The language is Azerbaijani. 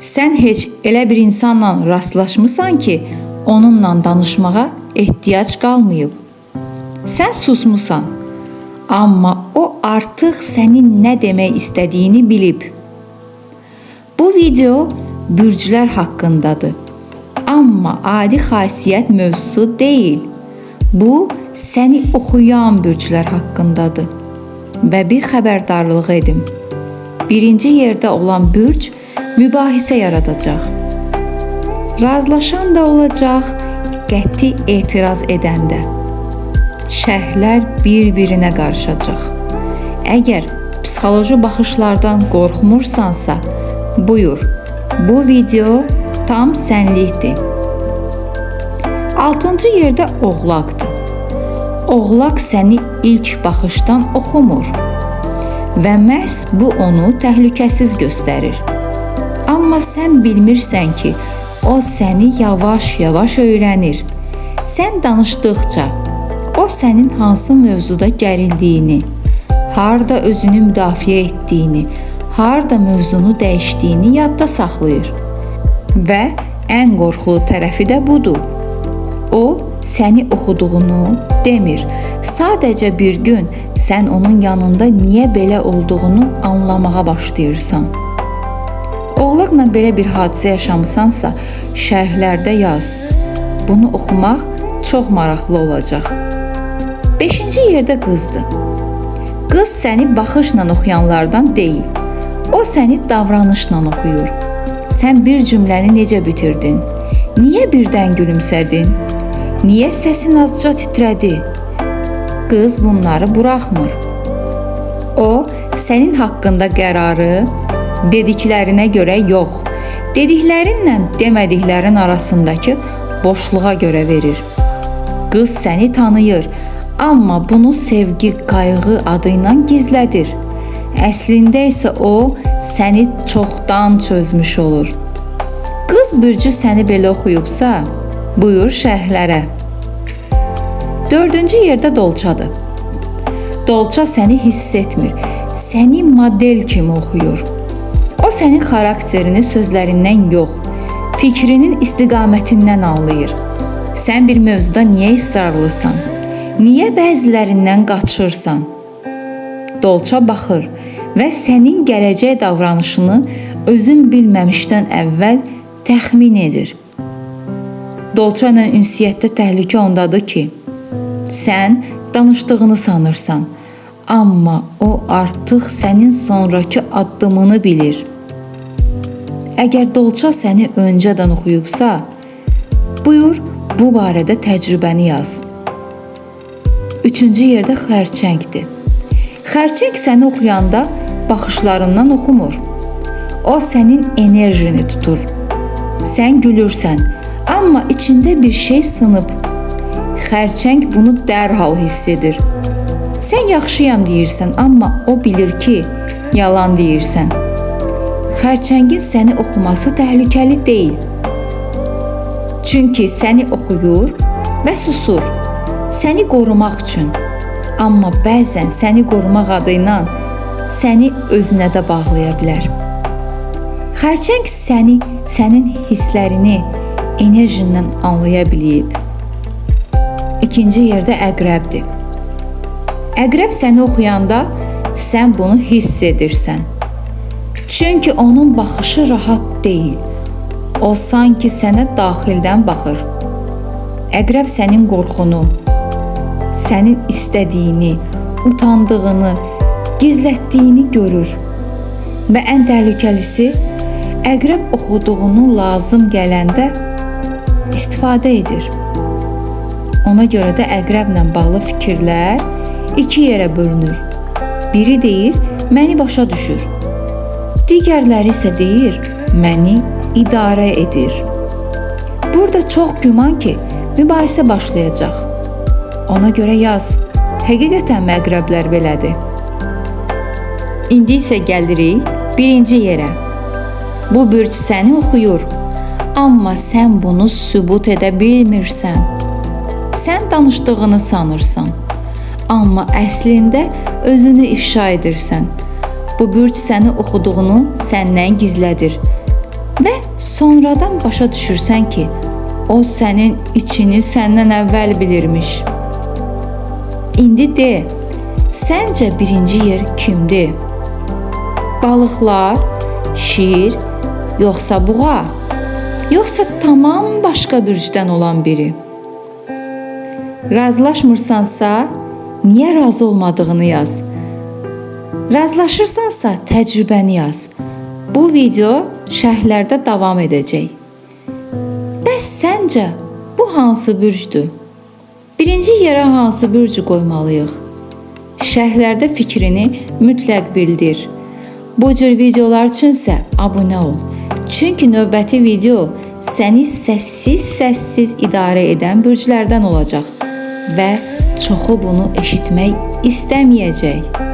Sən heç elə bir insanla rastlaşmısan ki, onunla danışmağa ehtiyac qalmayıb. Sən susmusan, amma o artıq sənin nə demək istədiyini bilib. Bu video bürclər haqqındadır. Amma adi xasiyyət mövzusu deyil. Bu səni oxuyan bürclər haqqındadır. Və bir xəbərdarlıq edim. Birinci yerdə olan bürc mübahisə yaradacaq. Razılaşan da olacaq, qəti etiraz edən də. Şərhlər bir-birinə qarışacaq. Əgər psixoloji baxışlardan qorxmursansa, buyur. Bu video tam sənlikdir. 6-cı yerdə oğlaqdır. Oğlaq səni ilk baxışdan oxumur və məhz bu onu təhlükəsiz göstərir. Amma sən bilmirsən ki, o səni yavaş-yavaş öyrənir. Sən danışdıqca o sənin hansı mövzuda gərildiyini, harda özünü müdafiə etdiyini, harda mövzunu dəyişdiyini yadda saxlayır. Və ən qorxulu tərəfi də budur. O səni oxuduğunu demir. Sadəcə bir gün sən onun yanında niyə belə olduğunu anlamağa başlayırsan. Oğlaqla belə bir hadisə yaşamısansa, şərhlərdə yaz. Bunu oxumaq çox maraqlı olacaq. 5-ci yerdə qızdır. Qız səni baxışla oxuyanlardan deyil. O səni davranışla oxuyur. Sən bir cümləni necə bitirdin? Niyə birdən gülümsədin? Niyə səsin azca titrədi? Qız bunları buraxmır. O, sənin haqqında qərarı dediklərinə görə yox, dediklərinlə demədiklərin arasındakı boşluğa görə verir. Qız səni tanıyır, amma bunu sevgi, qayğı adı ilə gizlədir. Əslində isə o səni çoxdan çözmüş olur. Qız bürcü səni belə oxuyubsa, buyur şərhlərə. 4-cü yerdə dolçadır. Dolça səni hiss etmir, səni model kimi oxuyur. O sənin xarakterini sözlərindən yox, fikrinin istiqamətindən anlayır. Sən bir mövzuda niyə israrlısan? Niyə bəzilərindən qaçırsan? Dolça baxır və sənin gələcək davranışını özün bilməmişdən əvvəl təxmin edir. Dolça ilə ünsiyyətdə təhlükə ondadır ki, sən danışdığını sanırsan, amma o artıq sənin sonrakı addımını bilir. Əgər dolça səni öncədən oxuyubsa, buyur bu barədə təcrübəni yaz. 3-cü yerdə xərçəngdir. Xərçəng səni oxuyanda baxışlarından oxumur. O sənin enerjini tutur. Sən gülürsən, amma içində bir şey sınıb. Xərçəng bunu dərhal hiss edir. Sən yaxşıyam deyirsən, amma o bilir ki, yalan deyirsən. Xərçəngin səni oxuması təhlükəli deyil. Çünki səni oxuyur və susur. Səni qorumaq üçün. Amma bəzən səni qorumaq adı ilə səni özünə də bağlaya bilər. Xərçəng səni, sənin hisslərini enerjindən anlaya bilib. 2-ci yerdə əqrəbdir. Əqrəb səni oxuyanda sən bunu hiss edirsən. Çünki onun baxışı rahat deyil. O sanki sənə daxildən baxır. Əqrəb sənin qorxunu, sənin istədiyini, utandığını, gizlətdiyini görür. Və ən təhlükəlisi, əqrəb oxuduğunu lazım gələndə istifadə edir. Ona görə də əqrəblə bağlı fikirlər iki yerə bölünür. Biri deyir, məni başa düşür. Digərləri isə deyir, məni idarə edir. Burada çox güman ki, mübahisə başlayacaq. Ona görə yaz, həqiqətənmi əqrəblər belədir? İndi isə gəlirik birinci yerə. Bu bürc səni oxuyur, amma sən bunu sübut edə bilmirsən. Sən danışdığını sanırsan, amma əslində özünü ifşa edirsən. Bu bürc səni oxuduğunu səndən gizlədir. Və sonradan başa düşürsən ki, o sənin içini səndən əvvəl bilirmiş. İndi de, səncə birinci yer kimdir? Balıqlar, şir, yoxsa buğa? Yoxsa tamam başqa bürcdən olan biri? Razılaşmırsansa, niyə razı olmadığını yaz. Razılaşırsansa, təcrübəni yaz. Bu video şərhlərdə davam edəcək. Bəs səncə bu hansı bürcdür? Birinci yerə hansı bürcü qoymalıyıq? Şərhlərdə fikrini mütləq bildir. Bu cür videolar üçünsə abunə ol. Çünki növbəti video səni səssiz-səssiz idarə edən bürclərdən olacaq və çoxu bunu eşitmək istəməyəcək.